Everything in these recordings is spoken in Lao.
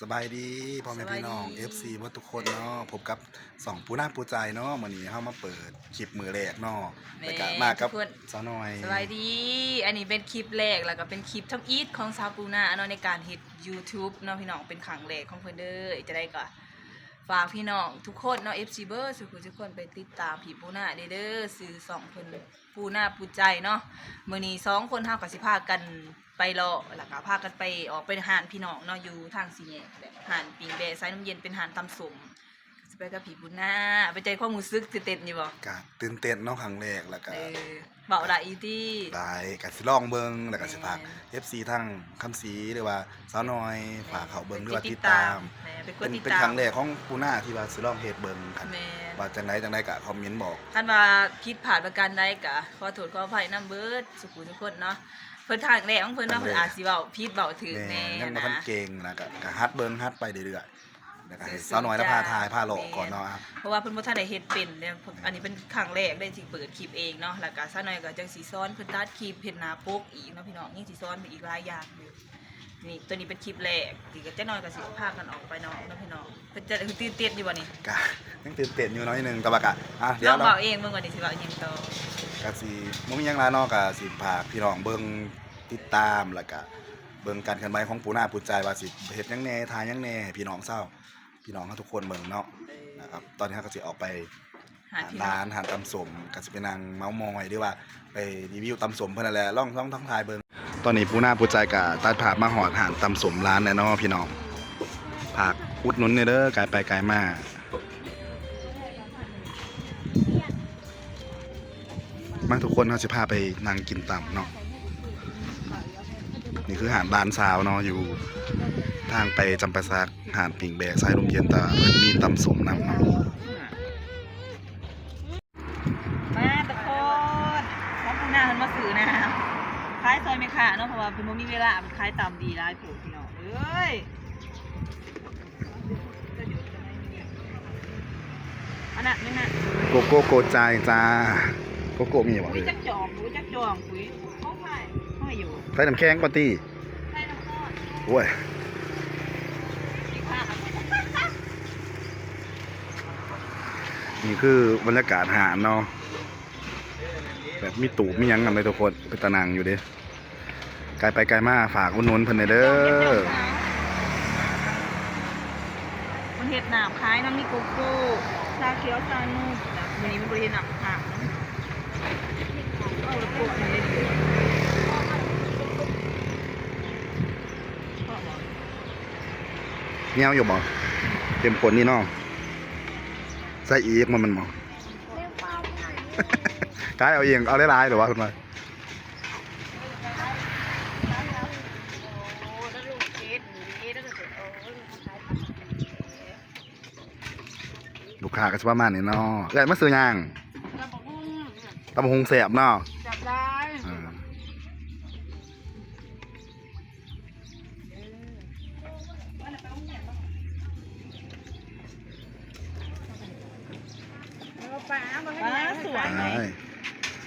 ສະບາຍດີພໍ່ແມ່ພີ່ນ້ອງ ສະບາຍດີ ເອັຟຊີ ເບິດທຸກຄົນເນາະ, ພົບກັບຊ່ອງປູນາປູໃຈເນາະ. ມື້ນີ້ເຮົາມາເປີດຄລິບມື້ແລກເນາະ ແມ່ນ ແລ້ວກະມາກັບ ທຸກຄົນ ສາວນ້ອຍ ສະບາຍດີ. ອັນນີ້ເປັນຄລິບແລກ ແລ້ວກະເປັນຄລິບທຳອິດຂອງສາວປູນາເນາະ ໃນການເຮັດຢູທູບເນາະພີ່ນ້ອງ, ເປັນຄັ້ງແລກຂອງເພິ່ນເດີ. ຈັ່ງໃດກະຝາກພີ່ນ້ອງທຸກຄົນເນາະ ເອັຟຊີ ເບິດສູ່ຜູ້ທຸກຄົນໄປຕິດຕາມພີ່ປູນາເດີ ຊື່ຊ່ອງເພິ່ນ ປູນາປູໃຈເນາະ. ມື້ນີ້ສອງຄົນເຮົາກະຊິພາກັນ ໄປເລາະ ແລ້ວກະພາກັນໄປ ອອກໄປຮ້ານພີ່ນ້ອງເນາະ ຢູ່ທາງສີ່ແຍກ ແບບຮ້ານປີ້ງແບ້ສາຍນ້ຳເຢັນ ເປັນຮ້ານຕຳສົ້ມ. ກະຊິໄປກັບພີ່ປູນາ ເປັນໃດຄວາມຮູ້ສຶກ ຕື່ນເຕັ້ນຢູ່ບໍ່? ກະຕື່ນເຕັ້ນເນາະ ຄັ້ງແລກ ແລ້ວກະ ເອີ ເວົ້າໄດ້ອີ່ຕິ? ໄດ້ ກະຊິລອງເບິ່ງ ແລ້ວກະຊິຝາກ ແມ່ນ ເອັຟຊີ ທາງຄຳສີ ຫຼືວ່າສາວນ້ອຍ ຝາກເຂົ້າເບິ່ງ ຫຼືວ່າຕິດຕາມ ແມ່ນ ເປັນຄົນຕິດຕາມ. ເປັນ ເປັນຄັ້ງແລກຂອງປູນາທີ່ວ່າຊິລອງເຮັດເບິ່ງ ແມ່ນ ວ່າຈັ່ງໃດຈັ່ງໃດກະຄອມເມັນບອກ. ຄັນວ່າຜິດພາດປະການໃດກະ ຂໍໂທດຂໍອະໄພນຳເບິດສູ່ຜູ້ທຸກຄົນເນາະ. ເພິ່ນຄັ້ງແລກຂອງເພິ່ນເນາະ ຄັ້ງແລກ ເພິ່ນອາດຊິເວົ້າຜິດເວົ້າຖືກແນ່ ຍັງບໍ່ທັນເກັ່ງ ແລ້ວກະ ກະຫັດເບິ່ງຫັດໄປເລື້ອຍໆ ແລ້ວກະໃຫ້ສາວນ້ອຍລະພາຖ່າຍພາເລາະກ່ອນເນາະ. ແມ່ນ ເພາະວ່າເພິ່ນບໍ່ທັນໄດ້ເຮັດເປັນເດ້ ອັນນີ້ເປັນຄັ້ງແລກເດ້ທີ່ເປີດຄລິບເອງເນາະ. ແລ້ວກະສາວນ້ອຍກະຈັ່ງຊິສອນເພິ່ນຕັດຄລິບ ເຮັດໜ້າປົກອີກເນາະພີ່ນ້ອງ, ຍັງຊິສອນເພິ່ນອີກຫຼາຍຢ່າງຢູ່. ນີ້ ໂຕນີ້ເປັນຄລິບແລກ ທີ່ກະຈັກໜ້ອຍກະຊິພາກັນອອກໄປນອກເນາະພີ່ນ້ອງ. ເພິ່ນຈະຕື່ນເຕັ້ນຢູ່ບໍ່ນີ້? ກະຍັງຕື່ນເຕັ້ນຢູ່ໜ້ອຍໜຶ່ງ ແຕ່ວ່າກະ ອ່ະ ລອງເວົ້າເອງເບິ່ງວ່ານີ້ຊິເວົ້າອີ່ຫຍັງຕໍ່. ກະຊິບໍ່ມີຫຍັງຫຼາຍເນາະ ກະຊິພາກພີ່ນ້ອງເບິ່ງ ຕິດຕາມ ແລ້ວກະເບິ່ງການເຄື່ອນໄຫວຂອງປູນາປູໃຈວ່າຊິເຮັດຫຍັງແນ່ ຖ່າຍຫຍັງແນ່ ໃຫ້ພີ່ນ້ອງຊາວ ພີ່ນ້ອງເຮົາທຸກຄົນເບິ່ງເນາະ. ເອີ ນະຄັບ ຕອນນີ້ເຮົາກະຊິອອກໄປ ຮ້ານ ຮ້ານຕຳສົ້ມ ກະຊິໄປນັ່ງເມົາມອຍ ຫຼືວ່າໄປຣີວິວຕຳສົ້ມເພິ່ນນັ້ນແຫຼະ ລອງ ລອງ ລອງຖ່າຍເບິ່ງ. ຕອນນີ້ປູນາປູໃຈກະຕັດພາບມາຮອດຮ້ານຕຳສົ້ມຮ້ານແລ້ວເນາະພີ່ນ້ອງ, ຝາກອຸດໜູນແດ່ເດີ ກາຍໄປກາຍມາ. ມາທຸກຄົນ ເຮົາຊິພາໄປນັ່ງກິນຕຳເນາະ. ນີ້ຄືຮ້ານຫຼານສາວເນາະ ຢູ່ທາງໄປຈຳປາສັກ ຮ້ານປີ້ງແບ້ສາຍລົມເຢັນ ແຕ່ວ່າເພິ່ນມີຕຳສົ້ມນຳເນາະ. ມາທຸກຄົນ ທາງປູນາເພິ່ນມາຊື້ນ້ຳ ຂາຍຊ່ອຍແມ່ຄ້າເນາະ ເພາະວ່າເພິ່ນບໍ່ມີເວລາ ເພິ່ນຂາຍຕຳດີຫຼາຍໂພດພີ່ນ້ອງເອີຍ. ອັນນັ້ນ ນີ້ນະ ໂກໂກ້ໂກໃຈຈ້າ. ໂກໂກ້ມີບໍ່? ອຸ້ຍ ຈັກຈອງ ອຸ້ຍ ຈັກຈອງ ອຸ້ຍ ຂອງໃຜ? ໃຜຢູ່? ໃສ່ນ້ຳແຂງກ່ອນຕິ. ໃສ່ນ້ຳຮ້ອນ. ໂອ້ຍ ນີ້ຄືບັນຍາກາດຮ້ານເນາະ ແບບມີຕູບມີຫຍັງນຳເລີຍທຸກຄົນ ເປັນຕານັ່ງຢູ່ເດ້. ກາຍໄປກາຍມາ ຝາກອຸດໜູນເພິ່ນແດ່ເດີ. ເພິ່ນເຮັດນ້ຳຂາຍນຳ ມີໂກໂກ້ ຊາຂຽວ ຊານົມ. ມື້ນີ້ເພິ່ນບໍ່ໄດ້ເຮັດນ້ຳຂາຍ ເອົາລະໂປະມາເລີຍ. ແນວຢູ່ບໍ່? ເຂັ້ມຂຸ້ນນີ້ເນາະ. ໃສ່ອີກ ມັນ ມັນບໍ່? ກາຍເອົາອີກ ເອົາຫຼາຍໆ ຫຼືວ່າເພິ່ນວ່າ ລູກຄ້າກະຊິປະມານນີ້ເນາະ. ເອື້ອຍມາຊື້ຫຍັງ? ຕຳບັກຫຸ່ງ ຕຳບັກຫຸ່ງແຊບເນາະ ແຊບຫຼາຍ. ເອີ ປາ ສວຍ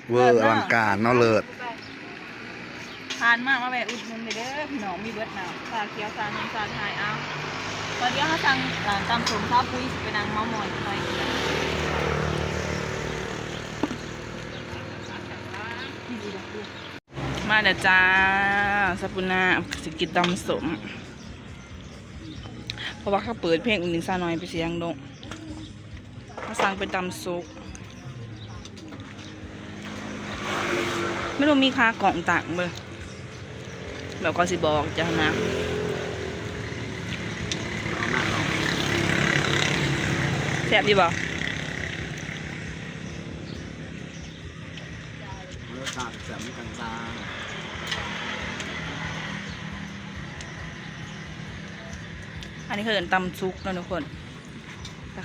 ເວີ ອະລັງການເນາະ ເລີດ. ຜ່ານມາ ມາແວະອຸດໜູນເດີພີ່ນ້ອງ ມີເບິດນະ ຊາຂຽວ ຊານົມ ຊາໄທ. ເອົາ ຕອນດຽວເຮົາສັ່ງ ເອີ ຕຳສົ້ມຊາປຸ້ຍ ຊິໄປນັ່ງເມົາມອຍຈັກໜ້ອຍ. ມາແລ້ວຈ້າ ສາວປູນາຊິກິນຕຳສົ້ມ ເພາະວ່າເຂົາເປີດເພງອີ່ຫຍັງ ສາວນ້ອຍໄປສຽງດົງ. ເຮົາສັ່ງເປັນຕຳສຸກ ມັນບໍ່ມີຂາກ້ອງຕັ້ງເບິ່ງ ແບບເຂົາຊິບອກເຈົ້ານະ. ແຊບຢູ່ບໍ່? ລົດຊາດແຊບຄືກັນຈ້າ. ອັນນີ້ເຂົາເອີ້ນຕຳສຸກເນາະທຸກຄົນ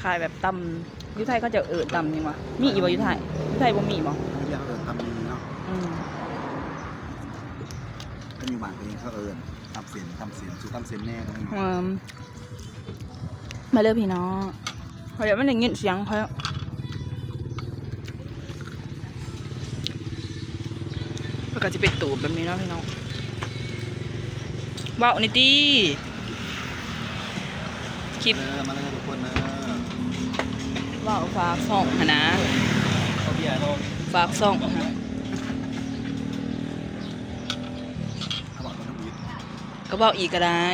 ຄ້າຍໆແບບຕຳ ຢູ່ໄທເຂົາເຈົ້າເອີ້ນຕຳຫຍັງວະ? ມີອີກບໍ່ຢູ່ໄທ? ຢູ່ໄທບໍ່ມີບໍ່? ຢູ່ວຽງເອີ້ນຕຳໝີ່ເນາະ. ອືມ ຄັນຢູ່ບ້ານເຂົາເຈົ້າເອີ້ນຕຳເສັ້ນ ຕຳເສັ້ນ ຊື່ຕຳເສັ້ນແດ່ກໍມີ. ອືມ ມາເດີພີ່ນ້ອງ ຂ້ອຍຢາກມັນໄດ້ຍິນສຽງຂ້ອຍ. ເພິ່ນກະຊິເປັນຕູບແບບນີ້ເນາະພີ່ນ້ອງ. ເວົ້າແດ່ຕິ. ຄລິບ ເດີ ມາເດີທຸກຄົນເດີ ເວົ້າຝາກຊ່ອງຫັ້ນນະ ເອົາເບຍລົງ ຝາກຊ່ອງຫັ້ນນະ ເອົາເວົ້ານຳອີກ ກໍເວົ້າອີກກໍໄດ້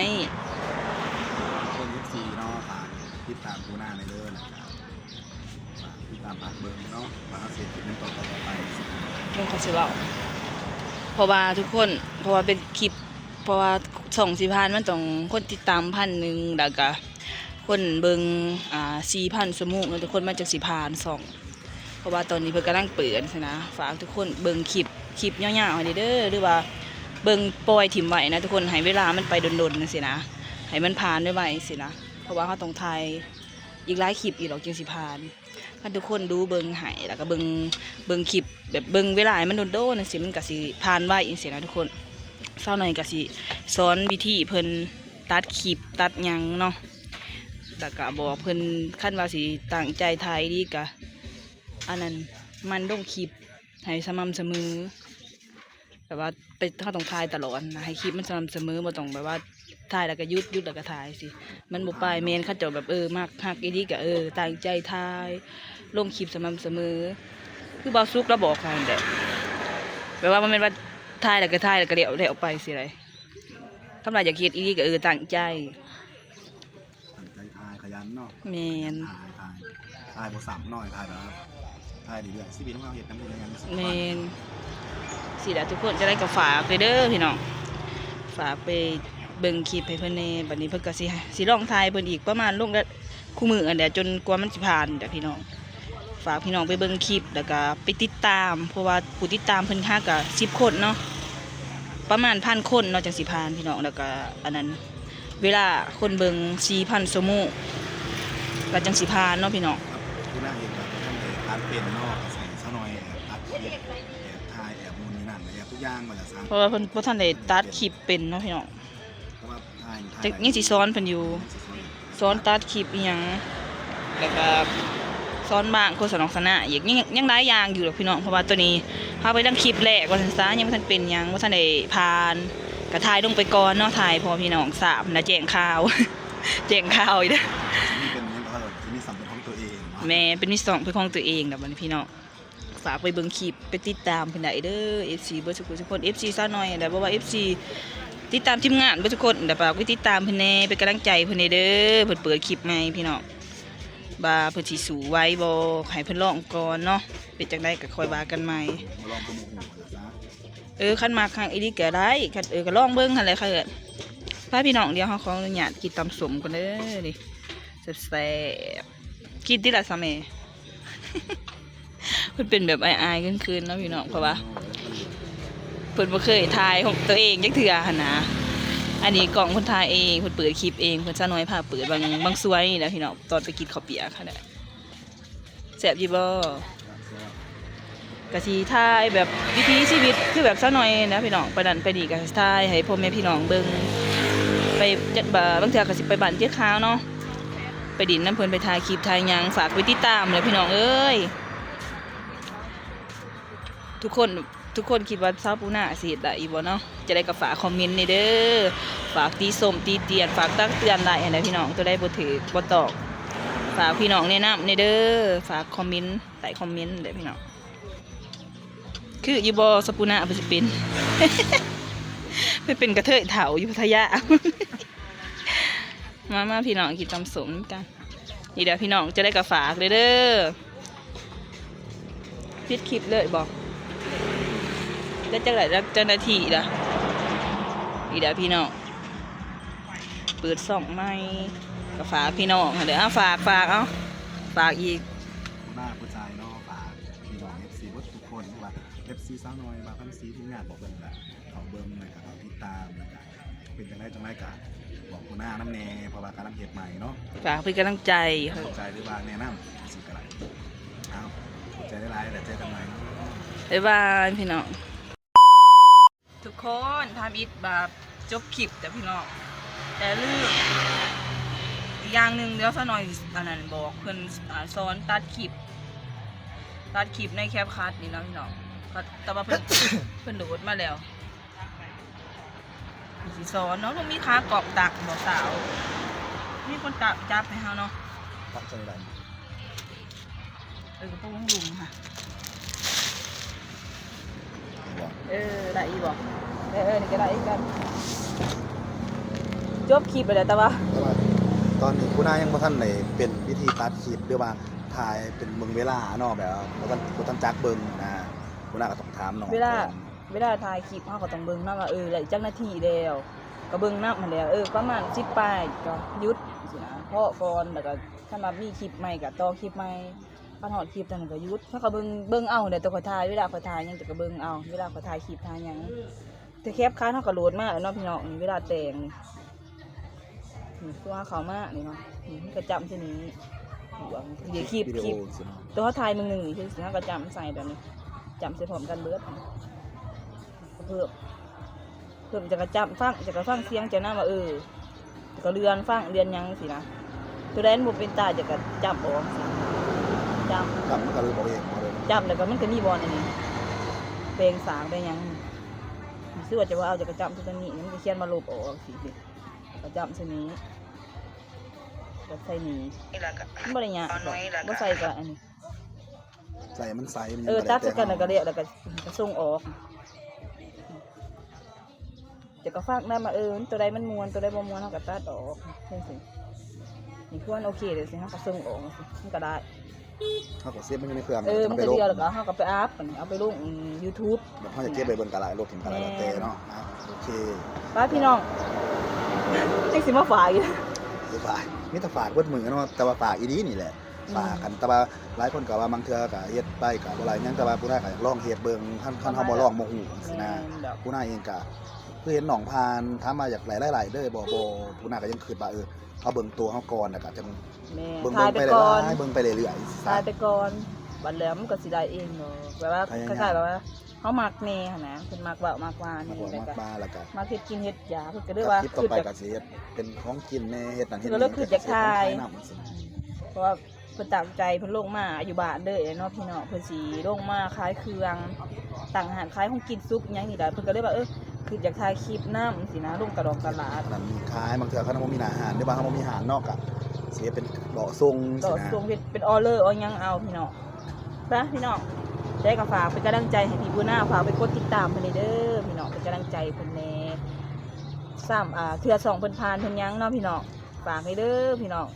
ຄົນເອັຟຊີເນາະ ຝາກຕິດຕາມໂຄໜ້າແດ່ເດີນະ ຝາກຕິດຕາມຝາກເບິ່ງເນາະ ວ່າເຮົາຊິເຮັດຄລິບຫຍັງຕໍ່ໆໄປ ເບິ່ງເຂົາຊິເວົ້າ ເພາະວ່າທຸກຄົນ ເພາະວ່າເປັນຄລິບ ເພາະວ່າຊ່ອງຊິຜ່ານມັນຕ້ອງຄົນຕິດຕາມພັນໜຶ່ງ ແລ້ວກະຄົນເບິ່ງ ອ່າ ສີ່ພັນຊົ່ວໂມງເນາະ ທຸກຄົນ ມັນຈັ່ງຊິຜ່ານຊ່ອງ ເພາະວ່າຕອນນີ້ເພິ່ນກຳລັງເປີດຊີ້ນະ ຝາກທຸກຄົນເບິ່ງຄລິບ ຄລິບຍາວໆໃຫ້ເດີ ຫຼືວ່າເບິ່ງປ່ອຍຖິ້ມໄວ້ນະທຸກຄົນ ໃຫ້ເວລາມັນໄປດົນໆຈັ່ງຊີ້ນະ ໃຫ້ມັນຜ່ານໄວໆຊີ້ນະ ເພາະວ່າເຮົາຕ້ອງຖ່າຍ ອີກຫຼາຍຄລິບອີກດອກຈຶ່ງຊິຜ່ານ ຄັນທຸກຄົນດູເບິ່ງໃຫ້ ແລ້ວກໍເບິ່ງ ເບິ່ງຄລິບ ແບບເບິ່ງເວລາໃຫ້ມັນໂດນໆຈັ່ງຊີ້ ມັນກໍຊິຜ່ານໄວຈັ່ງຊີ້ນະທຸກຄົນ ສາວນ້ອຍກໍຊິສອນວິທີເພິ່ນຕັດຄລິບຕັດຫຍັງເນາະ ແລ້ວກໍບອກເພິ່ນ ຄັນວ່າຊິຕັ້ງໃຈຖ່າຍອີ່ຫຼີກໍ ອັນນັ້ນ ໝັ່ນລົງຄລິບໃຫ້ສະໝ່ຳສະເໝີ ແບບວ່າໄປ ເຮົາຕ້ອງຖ່າຍຕະຫຼອດນະ ໃຫ້ຄລິບມັນສະໝ່ຳສະເໝີ ບໍ່ຕ້ອງແບບວ່າຖ່າຍແລ້ວກໍຢຸດ ຢຸດແລ້ວກໍຖ່າຍຊີ້ ມັນບໍ່ໄປ ແມ່ນ ເຂົາເຈົ້າແບບ ເອີ ມັກ ຮັກອີ່ຫຼີກໍ ເອີ ຕັ້ງໃຈຖ່າຍ ລົງຄລິບສະໝ່ຳສະເໝີ ຄືບ່າວສຸກລາວບອກຂ້ອຍຫັ້ນແຫຼະ ແບບວ່າບໍ່ແມ່ນວ່າຖ່າຍແລ້ວກໍຖ່າຍ ແລ້ວກໍແລ້ວ ແລ້ວໄປຊີ້ໃດ ຄັນວ່າຢາກເຮັດອີ່ຫຼີກໍ ເອີ ຕັ້ງໃຈ. ຕັ້ງໃຈຖ່າຍ ຂະຫຍັນເນາະ ແມ່ນ ຂະຫຍັນຖ່າຍ ຖ່າຍ ຖ່າຍບໍ່ຊ້ຳເນາະ ຖ່າຍແບບວ່າ ຖ່າຍເລື້ອຍໆ ຊີວິດຂອງເຮົາເຮັດຫຍັງບໍ່ແມ່ນຫຍັງ ແມ່ນ ຊີ້ແຫຼະທຸກຄົນ ຈັ່ງໃດກໍຝາກເດີພີ່ນ້ອງ ຝາກໄປເບິ່ງຄລິບໃຫ້ເພິ່ນແດ່ ບັດນີ້ເພິ່ນກໍຊິ ຊິລອງຖ່າຍເພິ່ນອີກ ປະມານລົງລະ ຄູ່ມື້ຫັ້ນແຫຼະ ຈົນກວ່າມັນຊິຜ່ານແຫຼະພີ່ນ້ອງ ຝາກພີ່ນ້ອງໄປເບິ່ງຄລິບ ແລ້ວກໍໄປຕິດຕາມ ເພາະວ່າຜູ້ຕິດຕາມເພິ່ນຫາກໍສິບຄົນເນາະ ປະມານພັນຄົນເນາະ ຈັ່ງຊິຜ່ານພີ່ນ້ອງ ແລ້ວກໍອັນນັ້ນ ເວລາຄົນເບິ່ງສີ່ພັນຊົ່ວໂມງ ກໍຈັ່ງຊິຜ່ານເນາະພີ່ນ້ອງ ຄືນາງເອກກໍບໍ່ທັນໄດ້ຕັດເປັນເນາະ ອາໄສສາວນ້ອຍແອບຕັດຄລິບ ແອບຖ່າຍ ແອບໜູ່ນນີ້ນັ້ນ ແອບທຸກຢ່າງວ່າຊັ້ນຊະ ເພາະວ່າເພິ່ນບໍ່ທັນໄດ້ຕັດຄລິບເປັນເນາະພີ່ນ້ອງ ແຕ່ວ່າຖ່າຍ ຖ່າຍ ຍັງ ຍັງຊິສອນເພິ່ນຢູ່ ຍັງຊິສອນ ສອນຕັດຄລິບອີ່ຫຍັງ ແລ້ວກໍສອນບາງໂຄສະນາ ໂຄສະນາອີກ ຍັງ ຍັງຫຼາຍຢ່າງຢູ່ດອກພີ່ນ້ອງ ເພາະວ່າໂຕນີ້ເຮົາໄປທາງຄລິບແລກວ່າຊັ້ນຊະ ຍັງບໍ່ທັນເປັນຫຍັງ ບໍ່ທັນໄດ້ຜ່ານ ກໍຖ່າຍລົງໄປກ່ອນເນາະ ຖ່າຍພໍພີ່ນ້ອງຊາບນະ ແຈ້ງຂ່າວ ແຈ້ງຂ່າວອີກເດີ ຊິມີເປັນຫຍັງກໍເອີ ຊິມີຊ່ອງເປັນຂອງຕົວເອງເນາະ ແມ່ນ ເປັນມີຊ່ອງເປັນຂອງຕົວເອງແລ້ວບັດນີ້ພີ່ນ້ອງ ຝາກໄປເບິ່ງຄລິບ ໄປຕິດຕາມເພິ່ນໄດ້ເດີ ເອັຟຊີເບິດສູ່ຜູ້ສູ່ຄົນ ເອັຟຊີສາວນ້ອຍຫັ້ນແຫຼະ ບໍ່ວ່າເອັຟຊີ ຕິດຕາມທີມງານເບິດທຸກຄົນ ແລ້ວຝາກໄປຕິດຕາມເພິ່ນແດ່ ເປັນກຳລັງໃຈເພິ່ນແດ່ເດີ ເພິ່ນເປີດຄລິບໃໝ່ພີ່ນ້ອງ ວ່າເພິ່ນຊິສູ້ໄຫວບໍ່ ໃຫ້ເພິ່ນລອງກ່ອນເນາະ ເປັນຈັ່ງໃດກໍຄ່ອຍວ່າກັນໃໝ່ ມາລອງກັບໝູ່ຄູ່ນະ ເອີ ຄັນມັກຄັກອີ່ຫຼີກໍໄດ້ ຄັນ ເອີ ກໍລອງເບິ່ງຫັ້ນແຫຼະ ຄັນ ພາພີ່ນ້ອງ ດຽວເຮົາຂໍອະນຸຍາດກິນຕຳສົ້ມກ່ອນເດີ ນີ້ ແຊບໆ ກິນຕິລະຊະແມ່ ເພິ່ນເປັນແບບອາຍໆເຂີນໆເນາະພີ່ນ້ອງ ເພາະວ່າເພິ່ນບໍ່ເຄີຍຖ່າຍຂອງຕົວເອງຈັກເທື່ອຫັ້ນນະ ອັນນີ້ກ້ອງເພິ່ນຖ່າຍເອງ ເພິ່ນເປີດຄລິບເອງ ເພິ່ນສາວນ້ອຍພາເປີດ ບາງ ບາງສ່ວນນີ້ນະພີ່ນ້ອງ ຕອນໄປກິນເຂົ້າປຽກຫັ້ນແຫຼະ ແຊບຢູ່ບໍ່? ກະຊິຖ່າຍແບບວິຖີຊີວິດຄືແບບສາວນ້ອຍນະພີ່ນ້ອງ ໄປນັ້ນໄປນີ້ກະຖ່າຍໃຫ້ພໍ່ແມ່ພີ່ນ້ອງເບິ່ງ ໄປຈັກບາ ບາງເທື່ອກະຊິໄປບ້ານເຈ້ຂາວເນາະ ໄປດິນນຳເພິ່ນ ໄປຖ່າຍຄລິບຖ່າຍຫຍັງ ຝາກໄປຕິດຕາມແຫຼະພີ່ນ້ອງເອີຍ ທຸກຄົນ ທຸກຄົນຄິດວ່າຊາວປູນາຊິເຮັດໄດ້ອີກບໍ່ເນາະ? ຈັ່ງໃດກໍຝາກຄອມເມັນແດ່ເດີ ຝາກຕິຊົມຕິຕຽນ ຝາກຕັກເຕືອນໄດ້ຫັ້ນແຫຼະພີ່ນ້ອງ ຕົວໃດບໍ່ຖືກບໍ່ຕ້ອງ ຝາກພີ່ນ້ອງແນະນຳແດ່ເດີ ຝາກຄອມເມັນໃຕ້ຄອມເມັນເດີພີ່ນ້ອງ. ຄືຢູ່ບໍ່ ຊາວປູນາເພິ່ນຊິເປັນ ເພິ່ນເປັນກະເທີຍເຖົ້າຢູ່ພັດທະຍາ. ມາ ມາພີ່ນ້ອງກິນຕຳສົ້ມນຳກັນ. ນີ້ເດີພີ່ນ້ອງ ຈັ່ງໃດກໍຝາກເດີເດີ. ປິດຄລິບເລີຍບໍ່? ໄດ້ຈັກໄດ້ຈັກນາທີລະ? ນີ້ເດີພີ່ນ້ອງ ເປີດຊ່ອງໃໝ່ ກໍຝາກພີ່ນ້ອງຫັ້ນເດີ. ເອົາ ຝາກ ຝາກ ເອົາ ຝາກອີກ. ຫົວໜ້າຜູ້ຊາຍເນາະ ຝາກພີ່ນ້ອງເອັຟຊີເບິດທຸກຄົນ ຫຼືວ່າເອັຟຊີສາວນ້ອຍ ວ່າພັນສີ ທີມງານ ບອກເພິ່ນລະ ເຂົ້າເບິ່ງ ແລ້ວກໍເຂົ້າຕິດຕາມ ແລ້ວກໍ ເປັນຈັ່ງໃດຈັ່ງໃດກະບອກຫົວໜ້ານຳແດ່ ເພາະວ່າກຳລັງເຮັດໃໝ່ເນາະ. ຝາກເປັນກຳລັງໃຈ ຂອບໃຈ ຫຼືວ່າແນະນຳ ຊິກະໄດ້. ເອົາ ຂອບໃຈຫຼາຍໆ ແລ້ວເຈີກັນໃໝ່ເນາະ. ບາຍບາຍພີ່ນ້ອງ. ທຸກຄົນ ທຳອິດແບບຈົບຄລິບເດີພີ່ນ້ອງ ແຕ່ລືມອີກຢ່າງໜຶ່ງ ດຽວສາວນ້ອຍອັນນັ້ນ ບອກເພິ່ນ ອາ ສອນຕັດຄລິບ ຕັດຄລິບໃນແຄັບຄັດນີ້ເນາະພີ່ນ້ອງ. ແຕ່ວ່າເພິ່ນ ເພິ່ນໂຫຼດມາແລ້ວ. ຊິສອນເນາະ ມີຂາກອບຕັກບໍ່ສາວ? ມີ ຄົນກະຈັບໃຫ້ເຮົາເນາະ ປັກໃສ່ໄດ້ ເອີ ກະປຸງລຸງໆ ຫັ້ນ ເອີ ໄດ້ຢູ່ບໍ່? ເອີ ນີ້ກະໄດ້ຄືກັນ. ຈົບຄລິບແລ້ວ ແຕ່ວ່າ ແຕ່ວ່າຕອນນີ້ຄູນາຍັງບໍ່ທັນໄດ້ເປັນວິທີຕັດຄລິບ ຫຼືວ່າຖ່າຍເປັນເບິ່ງເວລາເນາະ ແບບວ່າບໍ່ທັນ ບໍ່ທັນຈັກເບິ່ງນະ. ຄູນາກະຕ້ອງຖາມນ້ອງ ເວລາ ເວລາຖ່າຍຄລິບເຮົາກະຕ້ອງເບິ່ງນຳວ່າ ເອີ ໄດ້ຈັກນາທີແລ້ວ ກະເບິ່ງນຳຫັ້ນແຫຼະ ເອີ ປະມານສິບປາຍກະຢຸດຊີ້ນະ ພໍກ່ອນ ແລ້ວກະຄັນວ່າມີຄລິບໃໝ່ກະຕໍ່ຄລິບໃໝ່ ຄັນຮອດຄລິບນັ້ນກະຢຸດ. ເຮົາກະເບິ່ງ ເບິ່ງເອົາຫັ້ນແຫຼະ ແຕ່ຂ້ອຍຖ່າຍ ເວລາຂ້ອຍຖ່າຍຫຍັງ ກະເບິ່ງເອົາ ເວລາຂ້ອຍຖ່າຍຄລິບຖ່າຍຫຍັງ ແຕ່ແຄປຄັດເຮົາກະໂຫຼດມາແລ້ວເນາະພີ່ນ້ອງ. ນີ້ເວລາແຕ່ງນີ້ ນີ້ຕົວເຂົ້າມານີ້ເນາະ ນີ້ມັນກະຈ້ຳໃສ່ນີ້ ນີ້ຄລິບ ຄລິບ ໂຕເຮົາຖ່າຍມື້ໜຶ່ງນີ້ ເຮົາກະຈ້ຳໃສ່ແບບນີ້ ຈ້ຳໃສ່ພ້ອມກັນເບິດ ເພີ່ມ ເພີ່ມ ຈະກະຈ້ຳຟັງ ຈະກະຟັງສຽງເຈົ້ານຳວ່າ ເອີ ຈະກະເລື່ອນຟັງເລື່ອນຫຍັງຊີ້ນະ. ໂຕໃດມັນບໍ່ເປັນຕາ ຈະກະຈ້ຳອອກຊີ້ ຈ້ຳ ຈ້ຳມັນກະເລີຍບໍ່ເອງ ຈ້ຳແລ້ວກະມັນກະມີບ່ອນອັນນີ້ ແປງສາກແປງຫຍັງ ຊື່ວ່າຈະວ່າເອົາ ຈະກະຈ້ຳໃສ່ໂຕນີ້ ມັນກະຂຽນວ່າລົບອອກຊີ້ ກະຈ້ຳໃສ່ນີ້ ກະໃສ່ນີ້ ມັນບໍ່ໄດ້ຍາກດອກ ບໍ່ໃສ່ກະອັນນີ້ ໃສ່ມັນໃສ ເອີ ຕັດໃສ່ກັນແລ້ວກະແລ້ວ ແລ້ວກະສົ່ງອອກ ແລ້ວກະຟັງນຳວ່າ ເອີ ໂຕໃດມັນມ່ວນ ໂຕໃດບໍ່ມ່ວນ ເຮົາກະຕັດອອກຈັ່ງຊີ້. ນີ້ຄວນໂອເຄແລ້ວຊີ້ ເຮົາກະສົ່ງອອກ ມັນກະໄດ້ ເຮົາກະເຊບມັນຢູ່ໃນເຄື່ອງ ເອີ ມັນກະດຽວ ແລ້ວກະເຮົາກະໄປອັບ ເອົາໄປລົງຢູທູບ ແບບເຮົາຈະເກັບໄວ້ເບິ່ງກະໄດ້ ລົບຖິ້ມກະໄດ້ ແລ້ວແຕ່ເນາະ. ໂອເຄ ບາຍພີ່ນ້ອງ ຈັ່ງຊິມາຝາກອີກ ມີແຕ່ຝາກເບິດມື້ເນາະ ແຕ່ວ່າຝາກອີ່ຫຼີນີ້ແຫຼະ ຝາກກັນ ແຕ່ວ່າຫຼາຍຄົນກະວ່າບາງເທື່ອກະເຮັດໄປກະບໍ່ຫຼາຍຫຍັງ ແຕ່ວ່າຜູ້ນາກະຢາກລອງເຮັດເບິ່ງ ຄັນ ຄັນເຮົາບໍ່ລອງບໍ່ຮູ້ຊີ້ນະ. ຜູ້ນາເອງກະຄືເຫັນນ້ອງຜ່ານ ຖາມວ່າຢາກໄດ້ລາຍໄດ້ເລີຍບໍ່ ບໍ່ ຜູ້ນາກະຍັງຄຶດວ່າ ເອີ ເຮົາເບິ່ງໂຕເຮົາກ່ອນ ແລ້ວກະຈັ່ງ ແມ່ນ ເບິ່ງ ຖ່າຍໄປ ເບິ່ງໄປເລື້ອຍໆ ຖ່າຍໄປກ່ອນ ບາດແລ້ວມັນກະຊິໄດ້ເອງດອກ ແບບວ່າ ພະຍາຍາມ ຄ້າຍໆ ແບບວ່າເຮົາມັກແດ່ຫັ້ນນະ ເພິ່ນມັກເວົ້າມັກວ່ານີ້ ມັກເວົ້າມັກວ່າ ແລ້ວກະມັກເຮັດກິນເຮັດຢາ ເພິ່ນກະເລີຍວ່າ ຄລິບຕໍ່ໄປກະຊິເຮັດເປັນຂອງກິນແດ່ ເຮັດນັ້ນເຮັດນີ້ ກະເລີຍຄຶດຢາກຖ່າຍ ເພິ່ນກະຊິເຮັດນຳຊີ້ນະ ເພາະວ່າເພິ່ນຕັ້ງໃຈ ເພິ່ນລົງມາຢູ່ບ້ານເລີຍເນາະພີ່ນ້ອງ ເພິ່ນຊິລົງມາຂາຍເຄື່ອງ ຕັ້ງຮ້ານຂາຍຂອງກິນສຸກຫຍັງນີ້ລະ ເພິ່ນກະເລີຍວ່າ ເອີ ຄຶດຢາກຖ່າຍຄລິບນຳຊີ້ນະ ລົງຕະຫຼອງຕະຫຼາດ ນັ້ນມີຂາຍ ບາງເທື່ອຄັນເຮົາບໍ່ມີໜ້າຮ້ານ ຫຼືວ່າເຮົາບໍ່ມີຮ້ານເນາະ ກະຊິເຮັດເປັນເລາະສົ່ງຊີ້ນະ ເລາະສົ່ງ ເຮັດເປັນອໍເດີ ອໍຫຍັງເອົາພີ່ນ້ອງ. ໄປພີ່ນ້ອງ ແຕ່ກະຝາກເປັນກຳລັງໃຈໃຫ້ພີ່ບຸນນາ ຝາກໄປກົດຕິດຕາມເພິ່ນແດ່ເດີພີ່ນ້ອງ ເປັນກຳລັງໃຈເພິ່ນແດ່ ຊ້ຳ ອ່າ ເທື່ອຊ່ອງເພິ່ນຜ່ານເພິ່ນຫຍັງເນາະພີ່ນ້ອງ ຝາກໃຫ້ເດີພີ່ນ້ອງ.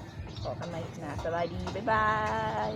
ພໍ້ກັນໃໝ່ຄລິບໜ້າ ສະບາຍດີ ບາຍບາຍ.